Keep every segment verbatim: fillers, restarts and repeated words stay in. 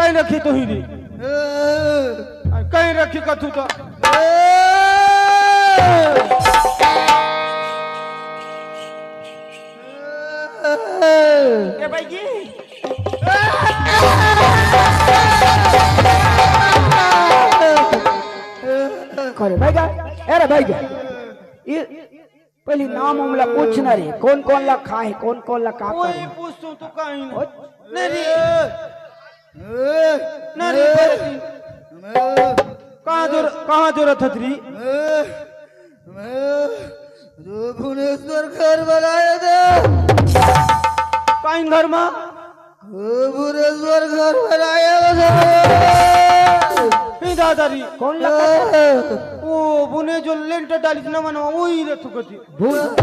कहीं रखी तो ही रे। कहीं रखी कथू तो। ए भाई जी। करे भाई जा, अरे भाई जा। ये पहली नाम उमला पूछ ना रे, कौन कौन ला खाए, कौन कौन ला का कोई करे? पूछूं तो कहीं ना। ओ, नहीं रे। नहीं रे, नहीं। कहाँ जोर, कहाँ जोरत हथरी? मैं, मैं, जो भुवनेश्वर घर बनाया था। काइन घर मा? वो भुवनेश्वर घर बनाया था। नहीं दादारी। कौन लगा? वो बुने जो लेंटर डाली थी ना मनवा, वही रे थुकती। भुव-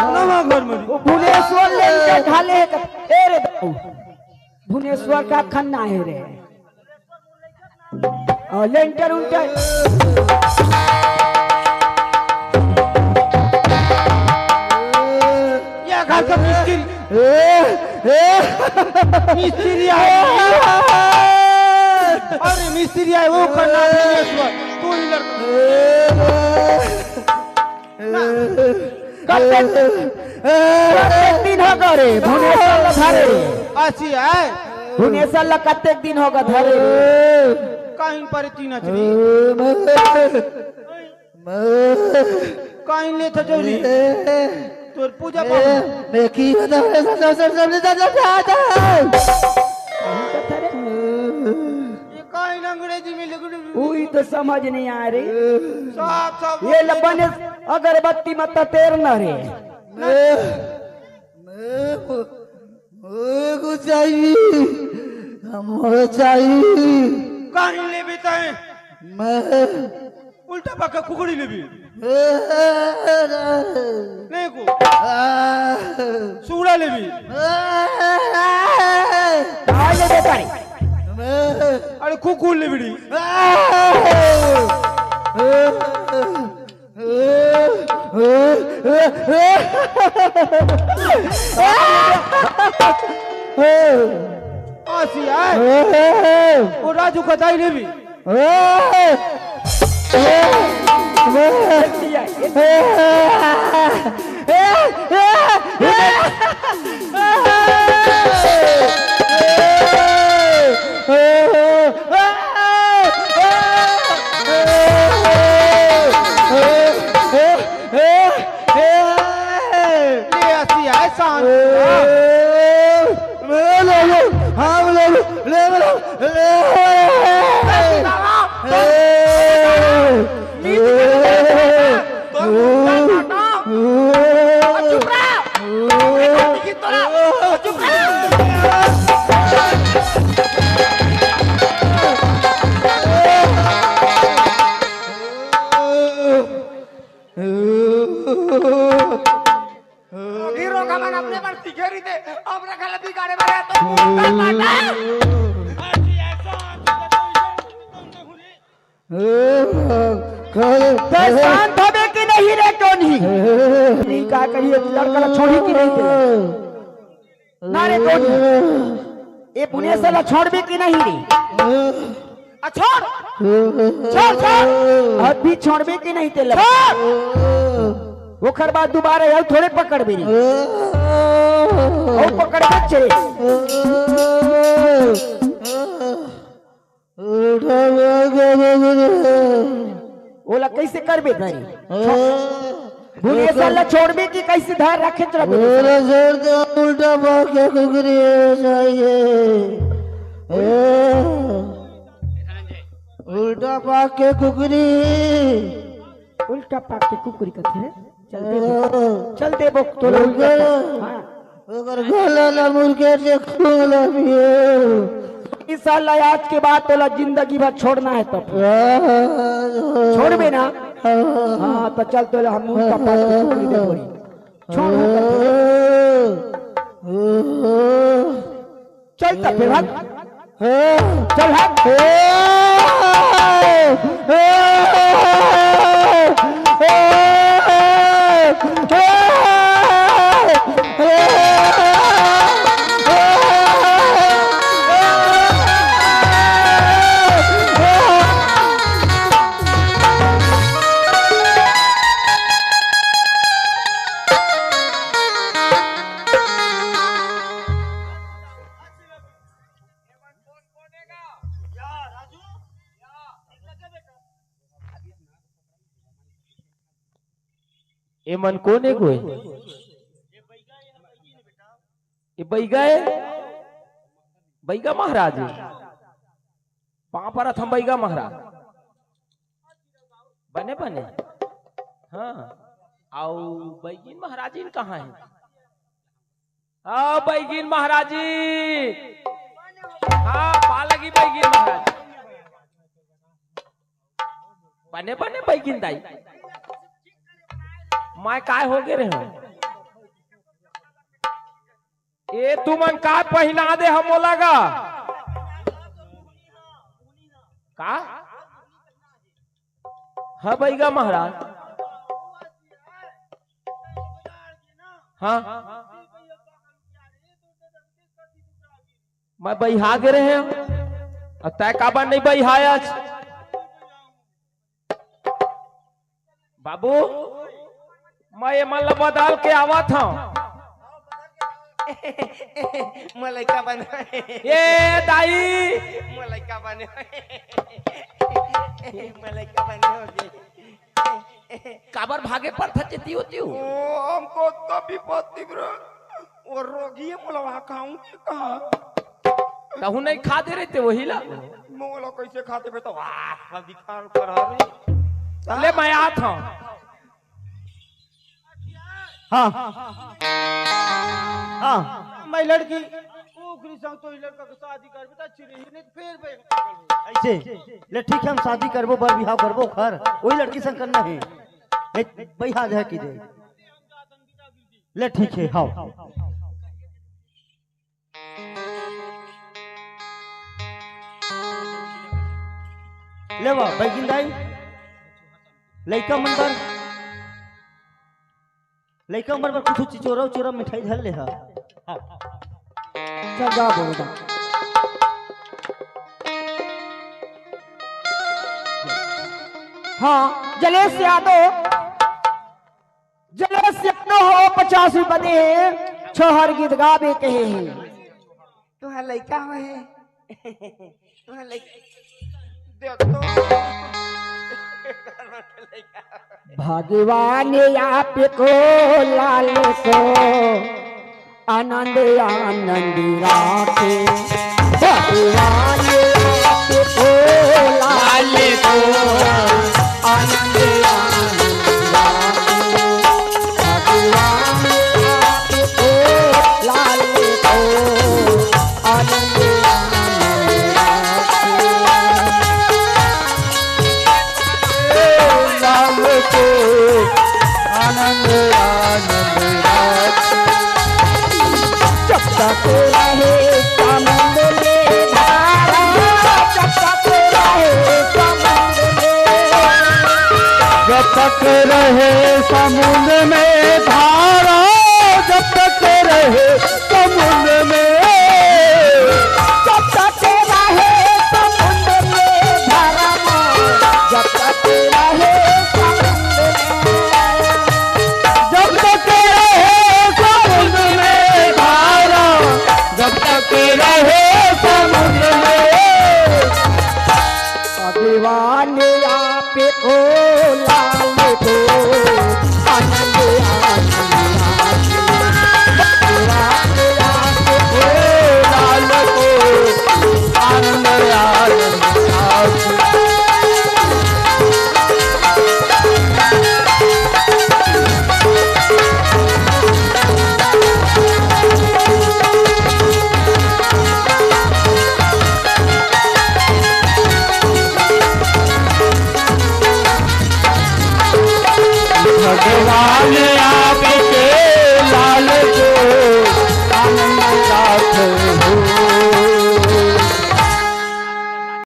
नवा घर में। वो भुवनेश्वर लेंटर ढाले है का? ए रे बाबू। भुवनेश्वर का खन्ना है रे। और लेंटर उल्टर। ये घर का मिस्त्री। मिस्त्री आए। अरे मिस्त्री आए, वो करना भुवनेश्वर। तू ही लड़। कतेक, कतेक दिन हो गए रे, भुवनेश्वर ला धरे। असी आए। भुवनेश्वर ला कतेक दिन हो गए धरे। कहीं पर तीन अचरी। कहीं ले था जोरी। तोर पूजा पाठ। मैं की बताऊं, सब, सब, सब, सब, सब, सब, सब। ये काहे ना अंग्रेजी में लिख रही? वही तो समझ नहीं आ रही। साफ, साफ ये बोल। लबन अगरबत्ती मत तेर ना रे। मैं, मैं, मुझे चाहिए, मुझे चाहिए। काहे ले बेटा है? मैं उल्टा पाका कुकड़ी लेबी। नहीं को। सूड़ा लेबी। आ ले बेटा रे। अरे कुकुर लेबी रे। आसी आए। वो राजू का दाई लेबी। ले आसी आए शांत। ले लो, लो, हाँ, ले लो, ले लो, ले लो। ए, ए, ए, चुप रहा। चुप रहा। अभी रोका मन अपने पर सीखे रही थे, अब रखा लती गाड़े मारे तो मुंह का काटा। ते शांत हबे कि नहीं रे टोनी? नहीं का करिए, लड़का ला छोड़ी कि नहीं ते? ना रे टोनी, ए पुनेश्वर ला छोड़बे कि नहीं रे? आ, छोड़, छोड़, छोड़। अभी छोड़बे कि नहीं ते ला? छोड़। ओकर बाद दोबारा आऊ थोड़े पकड़बे रे। आऊ पकड़बे छे। ओला कैसे करबे धरी? भुनेश्वर ला छोड़बे कि कैसे धर रखे रखबे? ओला छोड़ दे, उल्टा पाक के कुकरी हो जाइए। ए, उल्टा पाक के कुकरी। उल्टा पाक के कुकरी कथे रे? चल दे बो। चल दे बो, तोला उल्टा पाक। हाँ। ओकर गला ला मुर्गे से खोला पियो। इस साल ला आज के बाद तोला जिंदगी भर छोड़ना है तब। छोड़बे ना? हाँ, तो चल तोला हम उनका पास कुकरी दे बोरी। छोड़ उनका। चल तब फिर हट। चल हट। ए मन कोन ए गोय? ए बैगा ए? बैगा महाराज ए? पाँव परत हँव बैगा महाराज। बने बने। हाँ। अउ बैगिन महाराजिन कहाँ हे? हाँ, बैगिन महाराजिन। हाँ, पाँव लगी बैगिन महाराज। बने बने बैगिन दाई। मैं काय हो गे रहेंव? ए तुमन काय पहिना दे हव मोला गा? का? हाँ बैगा महाराज। हाँ। मैं बइहा गे रहेंव, अउ तैं काबर नइ बइहायस? बाबू, मैं एमन ला बदल के आवत हँव। मोर लइका बने। ए दाई। मोर लइका बने। मोर लइका बने होगे। काबर भागे परथस तिहू तिहू? ओ, हमको तो विपत्ति ब्र-, वो रोगी है, मोला वहाँ खाऊं के कहाँ? तहूँ नइ खा दे रहे ते वही ला। मोला कैसे खाते बे तो, वाह, अधिकार पर हवे। ले, मैं आत हँव। हाँ। हाँ। मैं लड़की, ओकरी संग तो ई लड़का के शादी करबे त अच्छी रही, नहीं तो फिर बे-, ऐसे। ले ठीक है, हम शादी करबो, बर बिहाव करबो, घर वही लड़की संग करना है। ए, बइहा जाए की दे। ले ठीक है, हाँ। ले वाह, बैगिन दाई, लइका मन बर, लइका मन बर कुछ चिचोरा उचोरा मिठाई धर ले हा। हाँ। चल जा बोल जा। हाँ, जलेश यादव, जलेश यादव हो पचास रुपये दे हे, छहर गीत गावे कहे हे। तुहार लइका हो हे। तुहार लइका। देख तो। भगवान आपको लाल को आनंद आनंद राखे। भगवान आपको लाल को आनंद आनंद राखे। भगवान आपको लाल को आनंद आनंद राखे। लाल को आनंद आनंद राखे। जब तक रहे समुंद में धारा, जब तक रहे समुंद में, जब तक रहे समुंद में धारा, जब तक रहे समुंद में, जब तक रहे समुंद में धारा, जब तक रहे समुंद में, जब तक रहे समुंद में धारा, जब तक रहे समुंद में। भगवान आपको लाल को आनंद आनंद राखे। भगवान आपको लाल को आनंद आनंद राखे। भगवान